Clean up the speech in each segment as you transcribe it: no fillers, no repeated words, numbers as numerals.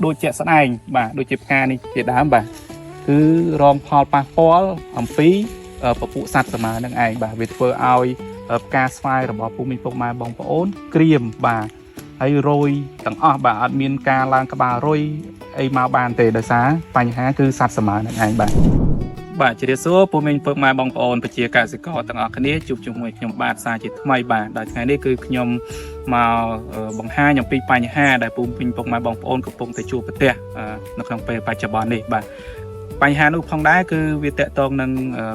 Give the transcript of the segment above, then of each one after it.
ដូចជាក់ស្ដែងបាទដូចជាផ្កានេះជាដើមបាទគឺរងផលប៉ះពាល់អំពីពពួកសត្វសមានឹងឯងបាទវាធ្វើឲ្យផ្កាស្វាយរបស់ពូមីពុកម៉ែបងប្អូនក្រៀមបាទហើយរយទាំងអស់បាទអត់មានការឡើងក្បាលរុយអីមកបានទេដោយសារបញ្ហាគឺសត្វសមានឹងឯងបាទ បាទជម្រាបសួរពូមីងពឹកម៉ែបងប្អូនប្រជាកសិករទាំងអស់គ្នាជួបជាមួយខ្ញុំបាទសាជាថ្មីបាទដល់ថ្ងៃនេះគឺខ្ញុំមកបង្ហាញអំពីបញ្ហាដែលពូមីងពុកម៉ែបងប្អូនកំពុងតែជួបប្រទះនៅក្នុងពេលបច្ចុប្បន្ននេះបាទបញ្ហានោះផងដែរគឺវាតកតងនឹង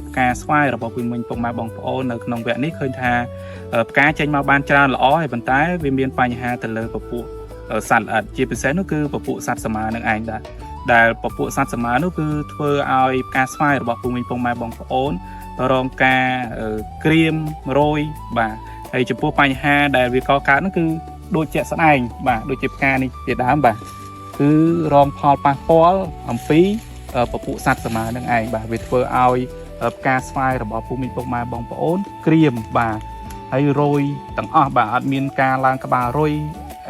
ផ្កាស្វាយរបស់ពូមីងពុកម៉ែបងប្អូននៅក្នុងវគ្គនេះឃើញថាផ្កាចេញមកបានច្រើនល្អហើយប៉ុន្តែវាមានបញ្ហាទៅលើពពួកសត្វល្អិតជាពិសេសនោះគឺពពួកសត្វសមានឹងឯងដែរ ដែលពពួកសត្វសមានោះគឺធ្វើឲ្យផ្កាស្វាយរបស់ពូមីងពងម៉ែបងប្អូនរងការក្រៀមរយបាទហើយចំពោះបញ្ហាដែលវាកកើតនោះគឺដូចជាក់ស្ដែងបាទដូចជាផ្កានេះជាដើមបាទគឺរងផលប៉ះពាល់អំពីពពួកសត្វសមានឹងឯងបាទវាធ្វើឲ្យផ្កាស្វាយរបស់ពូមីងពងម៉ែបងប្អូនក្រៀមបាទហើយរយទាំងអស់បាទអត់មានការឡើងក្បាលរុយ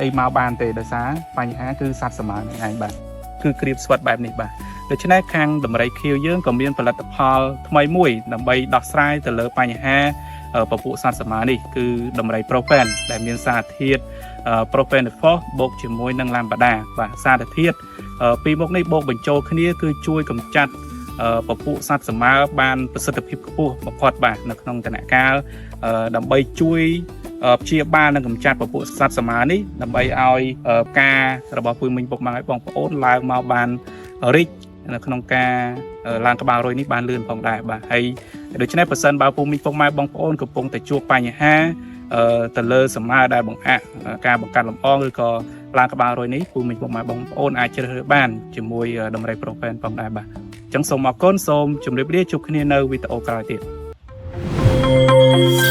អីមកបានទេដោយសារបញ្ហាគឺសត្វសមានឹងឯងបាទ គឺក្រៀបស្វិតបែបនេះបាទដូច្នេះខាងដំរីខៀវយើងក៏មានផលិតផលថ្មីមួយដើម្បីដោះស្រាយទៅលើបញ្ហាពពួកសត្វសមានេះគឺដំរីប្រូប៉ែនដែលមានសារធាតុប្រូប៉ែនហ្វុសបូកជាមួយនឹងឡាំបាដាបាទសារធាតុពីរមុខនេះបូកបញ្ចូលគ្នាគឺជួយកម្ចាត់ពពួកសត្វសមាបានប្រសិទ្ធភាពខ្ពស់បំផុតបាទនៅក្នុងដំណាក់កាលដើម្បីជួយព្យាបាលនិងកម្ចាត់ពពួកសត្វសមានេះដើម្បីឲ្យការរបស់ពូមីងពុកម៉ែបងប្អូនឡើងមកបានរីកនៅក្នុងការឡើងក្បាលរុយនេះបានលឿនផងដែរបាទហើយដូច្នេះប្រសិនបើពូមីងពុកម៉ែបងប្អូនកំពុងតែជួបបញ្ហាទៅលើសមាដែលបង្អាក់ការបង្កាត់លំអងឬក៏ឡើងក្បាលរុយនេះពូមីងពុកម៉ែបងប្អូនអាចជ្រើសរើសបានជាមួយដំរីប្រូប៉ែនផងដែរបាទអញ្ចឹងសូមអរគុណសូមជម្រាបលាជួបគ្នានៅវីដេអូក្រោយទៀត។